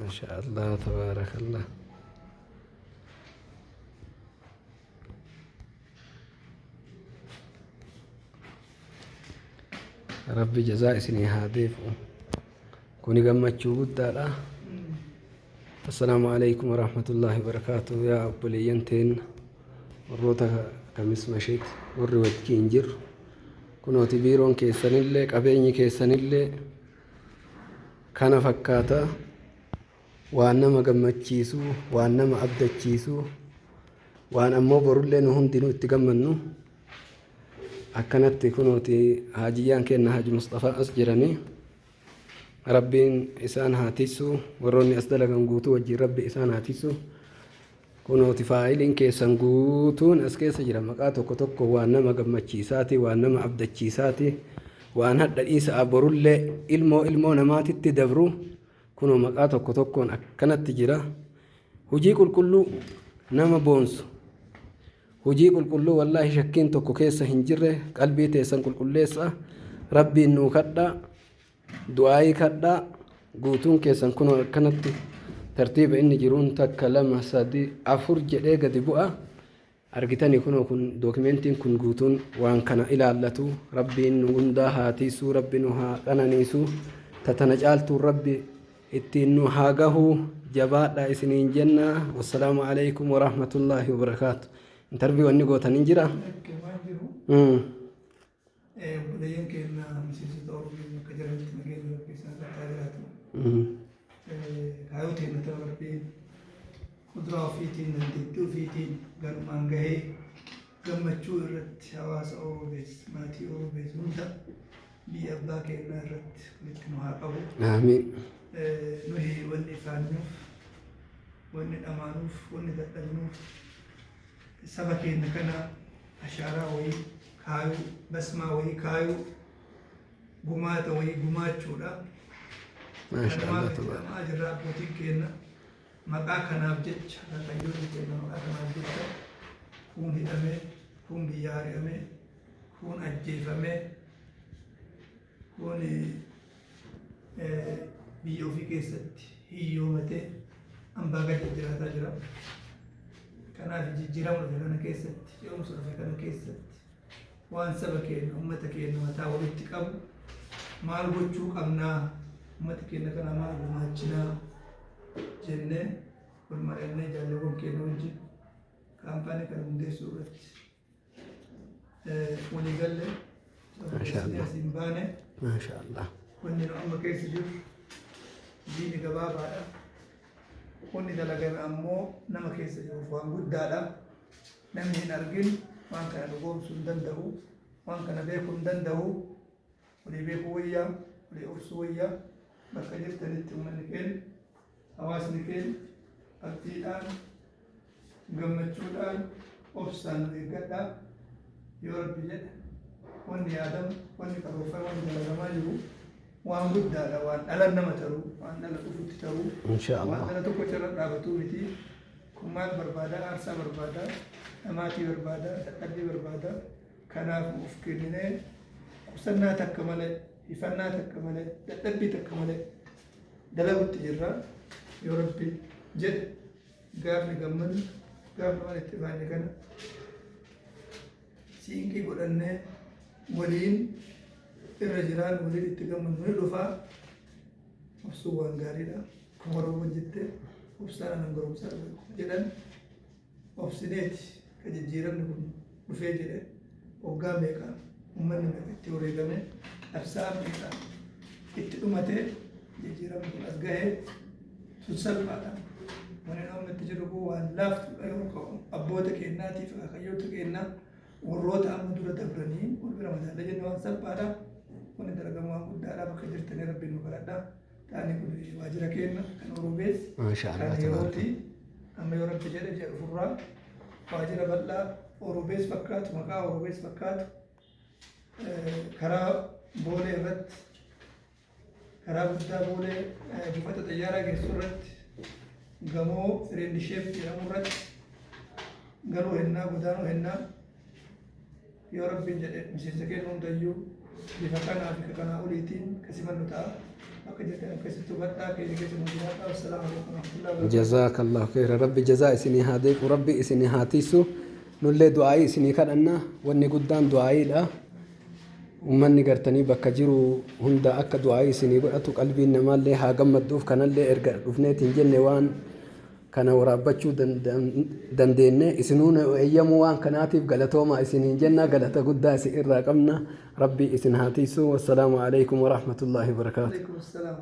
Maasha Allah, tabaarakallah. Rabbi jazaa isinii haa deebi'u. Kuni gammachuu guddaadha. Assalaamu alaikum warahmatullaahi wabarakaatuh. Yaa obboleeyyan teenna warroota kamis masheet warri wajjiin jirru, kunooti biiroon keessanillee qabeenyi keessanillee kana fakkaata. Waan nama gammachiisu, waan nama abdachiisu, waan ammoo borullee nu hundinuu itti gammannu. Akkanatti kunooti haajiyyaan keenna Haaji Musxafaa as jiranii. Rabbiin isaan haa tiksu. Warroonni as dalagan guutuu wajjin Rabbi isaan haa tiksu. Kunooti faayiliin keessan guutuun as keessa jira. Maqaa tokko tokko waan nama gammachiisaati, waan nama abdachiisaati, waan hadha dhiisaa borullee ilmoo ilmoo namaatitti dabru. Kunoo maqaa tokko tokkoon akkanatti jira. Hojii qulqulluu nama boonsu. Hojii qulqulluu wallaahi shakkiin tokko keessa hin jirre. Qalbii teessan qulqulleessa. Rabbiin nuu kadhaa. Du'aayii kadhaa. Guutuun keessan kunoo akkanatti tartiiba inni jiruun takka, lama, sadi, afur jedhee gadi bu'a. Argitanii, kunoo kun dookimentiin kun guutuun waan kana ilaallatu. Rabbiin nu hundaa haa tiisuu, Rabbi nu haa qananiisu. Tatana caaltuun Rabbi ittiin nu haa gahu. Jabaadha isiniin jenna. Wassalaamu alaikum warahmatullaahi wabarakaatu. Interview wanni gootan hin jira? Waan jiru obboleeyyan keenya miseensota Oromoo bakka jiranitti nageenya Rabbi isaan irratti haa jiraatu. Kaayyoo teenya ta'uu Rabbiin kuduraa ofiitiin, dandeettii ofiitiin galmaan gahee gammachuu irratti hawaasa Orobees, maatii Orobees hunda biyya abbaa keenyaa irratti walitti nu haa qabu. Aamiin. Nuyi wanni ifaannuuf, wanni dhamaanuuf, wanni dadhabnuuf saba keenya kana ashaaraa wayii kaayuu, basmaa wayii kaayuu, gumaata wayii gumaachuudha. Maasha Kanumaaf Allah itti tabaaraka. dhamaa jirra. Abbootiin keenya maqaa kanaaf jecha, akaakayyoonni keenya maqaa kanaaf jecha kuun hidhamee, kuun biyya ari'amee, kuun ajjeefamee, kuun biyya ofii keessatti hiyyoomatee hambaa gadi jiraataa jira. Kanaaf jijjiirama dhufe kana keessatti, ce'umsa dhufe kana keessatti waan saba keenya, uummata keenya mataa walitti qabu maal gochuu qabnaa, uummata keenya kana maal gumaachinaa jennee wal mari'annee jaalleewwan keenya wajjin kaampaanii kana hundeessuu irratti walii galle. Maasha Allah. Asiin baane. Maasha Allah. Wanni nu amma keessa jirru diini gabaabaadha. Wanni dalagame ammoo nama keessa jiruuf waan guddaadha. Namni hin argin waan kana dhugoomsuu hin danda'u, waan kana beekuu hin danda'u. Walii beekuu wayyaa, walii obsuu wayyaa. Bakka jirtanitti uummanni keenya, hawaasni keenya abdiidhaan, gammachuudhaan, obsaan nu eeggadhaa. Yoo Rabbi jedhe wanni yaadamu, wanni karoorfame, wanni dalagamaa jiru waan guddaadha. Waan dhala nama taruu, waan dhala dhufutti taruu, Insha waan Allah. dhala tokko irra dhaabatuu miti. Kun maal barbaada? Aarsaa barbaada, dhamaatii barbaada, dadhabbii barbaada. Kanaafuu of kenninee qusannaa takka malee, hifannaa takka malee, dadhabbii takka malee dalagutti jirra. Yoo Rabbi jedhe gaafni gammannu, gaafni waan itti baanne kana siinqii godhannee waliin irra jiraan, waliin itti gammannu ni dhufaa. Obsuun waan gaariidha. Akkuma Oromoon jette, obsaan anan goromsaa jedhan. Obsineeti ka jijjiiramni kun dhufee jedhe. Waggaa meeqa, uummanni meeqa itti wareegame, qabsaa'aan meeqa itti dhumatee jijjiiramni kun as gahee. Sun salphaadha. Wanni amma itti jiru kun waan laaftuudha yoo ka'u abboota keenyaatiif, akaakayyoota keenyaa warroota amma dura dabranii wal bira madaalee jenne waan salphaadha. Wanni dalagamu waan guddaadha. Bakka jirtanii Rabbiin nu kadhadha. Taani kun waajjira keenya kan Orobees Maasha Allah kan tabaaraka. yerooti. Amma yoo Rabbi jedhe ji'a dhufurraa waajjira bal'aa Orobees fakkaatu, maqaa Orobees fakkaatu, karaa Boolee irratti, karaa guddaa Boolee buufata xayyaaraa geessu irratti, gamoo Friendship jedhamu irratti galuu hennaa, godaanuu hennaa. Yoo Rabbiin jedhe miseensa keenya hundayyuu bifa kanaa fi kanaa oliitiin ka simannu ta'a. Bakka jirtan keessatti hubadhaa keenya keessa nu jiraadhaa. Wassalaamu alaikum warahmatullahi wabarakatuh. Jazaakallahu khayra. Rabbi jazaa isinii haa deequ, Rabbi isinii haa tiisu. Nullee du'aayii isinii kadhanna. Wanni guddaan du'aayiidha. Ummanni gartanii bakka jiru hunda akka du'aayii isinii godhatu, qalbiin namaallee haa gammadduuf. Kanallee erga dhufneetiin jenne waan kana waraabbachuu dandeenye, isinuu nu eeyyamuu waan kanaatiif galatoomaa isiniin jenna. Galata guddaa isin irraa qabna. Rabbi isin haa tiisu. Wassalaamu alaikum warahmatullaahi wabarakaatu. Alaikum assalaam.